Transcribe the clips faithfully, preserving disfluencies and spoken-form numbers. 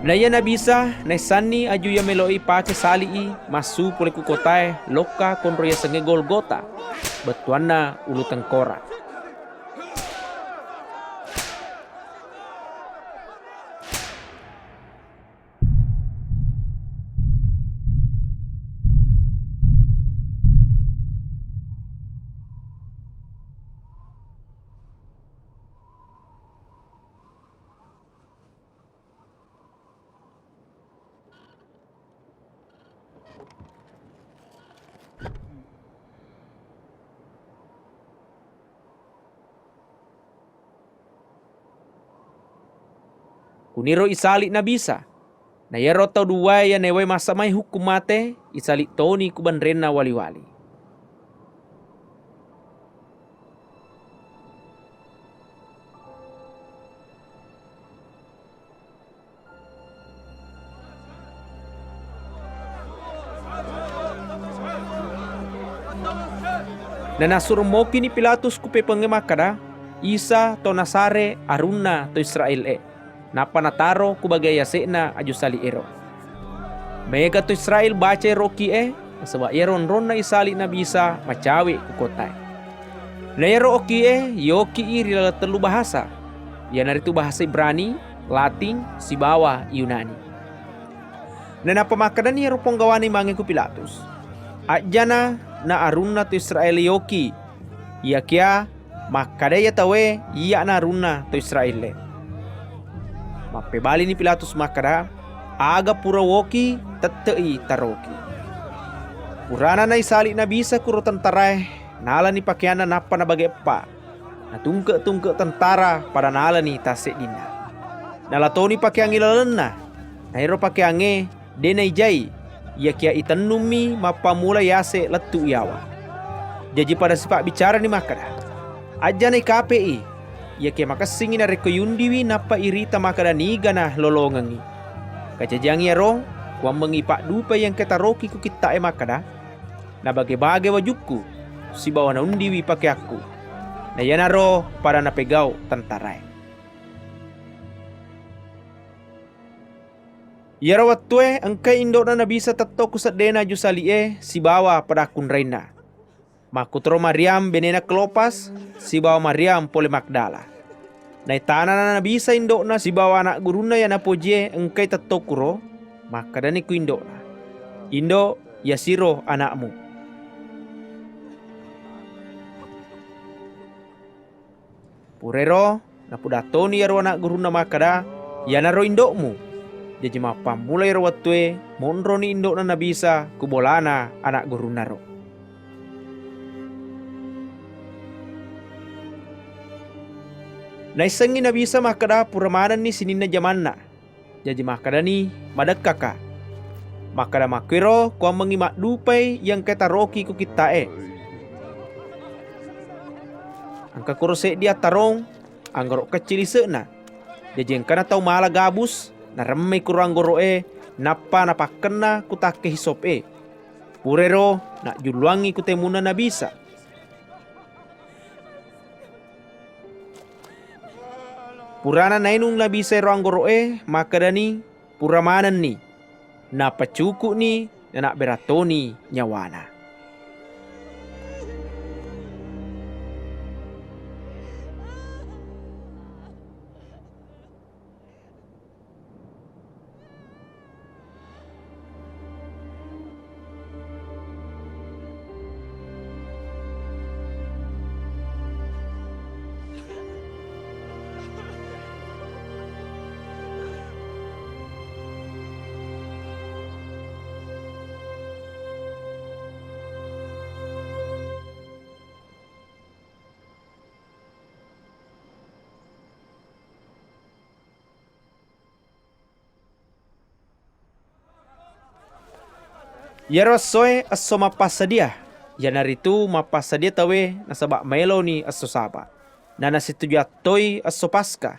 Naiya Nabi Isa naissanni aju iya melo'i pake sali'i massu pole ku kotae lokka konro yasengnge Golgota, bettuanna Ulu Tengkora. Kuniro isali' Nabi Isa. Na iyaro tau duwae iya naewai massa mai hukkung mate, isali' toni ku banrenna wali-wali. Nanassureng mokini Pilatus ku pepengnge makkada, "Isa to Nazare, arunna to Israel-e." Nappa nataro ku bagai yase'na aju sali'ero. Maega to Israel bacai ero oki'e, nasaba iyaro onronna isali' Nabi Isa macawe' ku kotae. Na iyaro oki'e yoki'i ri laleng tellu bahasa, iyanaritu bahasa Ibrani, Latin, sibawa Yunani. Nainappa makkedani iyaro ponggawana imangnge ku Pilatus, "Ajjana na arunna to Israel yoki, iyakiya makkada iya tauwe iyya'na arunna to Israel-e." Mappebalini Pilatus makkada, "Aga pura woki, tette'i taroki." Purana naisali' Nabi Isa kuro tentarae, nalani pakeanna nappa nabage eppa. Natungke-tungke tentara pada nalani tasseddinna. Nala toni pakeangnge lalenna. Na ero pakeangnge de' naijai, iyakiya itennummi mappammula yase' lettu' yawa. Jaji pada sipabbicarani makkada, "Ajjana ikape'i, iyakiya makessingngi narekko iundiwi nappa irita makkada nigana lolongengngi. Kajajiang iyaro, kuwammengngi paddupai engka taroki ku kitta'e makkada, 'Nabage-bage wajukku sibawa naundiwi pakeakku.'" Na iyanaro pada napegau' tentarae. Iyaro wettue engkai indo'na Nabi Isa tetto ku seddena aju sali'e sibawa pada akkunrainna. Makkutoro Maryam benena Klopas sibawa Maryam pole Magdala. Naitanana Nabi Isa indo'na sibawa ana' gurunna iya napojie engkai tetto kuro, makkedani ku indo'na, "Indo', iyasiro ana'mu." Purairo napudattoni iyaro ana' gurunna makkada, "Iyanaro indo'mu." Jaji mappammula iyaro wettue monroni indo'na Nabi Isa ku bolana ana' gurunnaro. Naissengngi Nabi Isa makkada pura manenni sininna jamanna. Jaji makkedani, "Madekkaka." Makkada makkuiro kuammengngi maddupai iya engka taroki ku kitta'e. Engka kuro seddi attarong, anggoro kecci lise'na. Jaji engkana tau mala gabus, naremmei kuro anggoro'e, nappa napakkenna ku takke hisop'e. Purairo najjulluangngi ku temunna Nabi Isa. Purana nainung Nabi Isa ero anggoro'e, makkedani, "Pura manenni." Nappa cuku'ni, nanabbera toni nyawana. Iyaro essoe esso mappassadia, iyanaritu mappassadia tauwe nasaba maeloni esso Saba. Nanasitujuang toi esso Paska.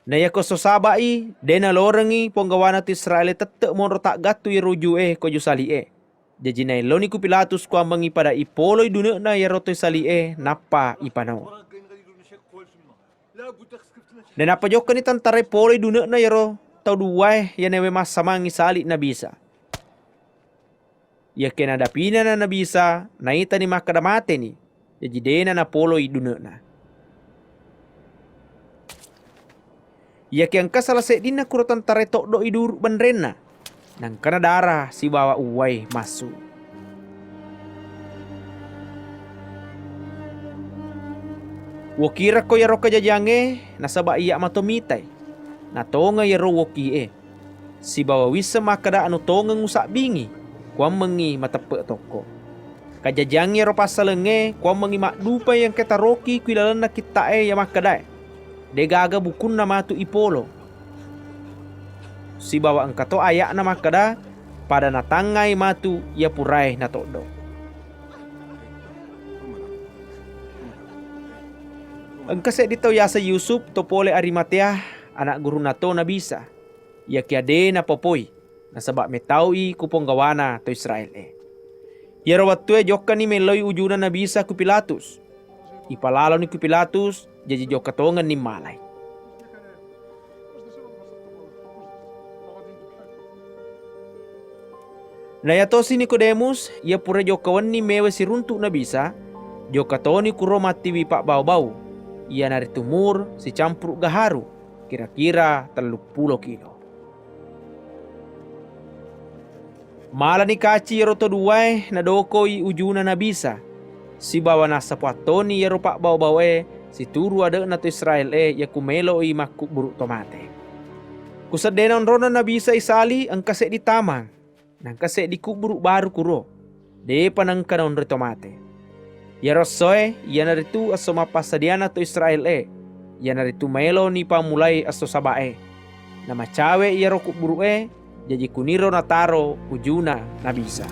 Na iyako esso Saba'i, de nalorengngi ponggawana tu Israele tette monro taggattu iyaro uju'e ko aju sali'e. Jaji naelloni ku Pilatus kuammengngi pada ipoloi dune'na iyaro toi sali'e, nappa ipanau. Nainappa jokkani tentarae poloi dune'na iyaro tau duwaé iya nawé massamangngi sali' Nabi Isa. Iyakiya nadapinana Nabi Isa, naitani makkeda maténi, jaji dé'na napoloi dune'na. Iyakiya engka sala séddinna kuro tentaraé toddo'i duru' benrénna, naengkana dara sibawa uwai massu. Wokirakko iyaro kajajiyangngé, nasaba' iyya' mato mitai. Natongeng iyaro wokié. Sibawa wisseng makkeda anu tongeng usabbingi, kuwammengngi mateppe' tokko. Kajajiyangngé ro passalengngé kuwammengngi maddupai engka taroki ku ilalenna kitta'é iya makkedaé, "Dé'gaga bukunna matu ipolo." Sibawa engkato aya'na makkeda, "Pada natangngai matu iya puraé natoddo." Engka séddi tau yaseng Yusuf, to polé Arimatéa, ana' gurunna to Nabi Isa. Iyakiya dé' napopoi, nasaba' métau'i ku ponggawana to Israél-é. Iyaro wettué jokkani méloi ujuna Nabi Isa ku Pilatus. Ipalaloni ku Pilatus, jaji jokka tongenni malai. Naiyatosi Nikodemus, iya pura jokka wenni méwai siruntu' Nabi Isa, jokka toni kuro mattiwi pabbau-bau, iyanaritu mur sicampuru' gaharu, kira-kira telluppulo kilo. Malani kaci iyaro to duwaé nadokoi ujuna Nabi Isa, sibawa nassapoattoni iyaro pabbau-baué situru' ade'na to Israél-é iya ku mélo'i makkubburu' to maté. Ku seddéna onronna Nabi Isa isali engka séddi tamang, naengka séddi kubburu' baru kuro, dé'pa naengka naonroi to maté. Iyaro essoé iyanaritu esso mappassadiana to Israél-é, iyanaritu maéloni pammulai esso Saba'é. Namacawé iyaro kubburu'é, jaji kuniro nataro ujuna Nabi Isa.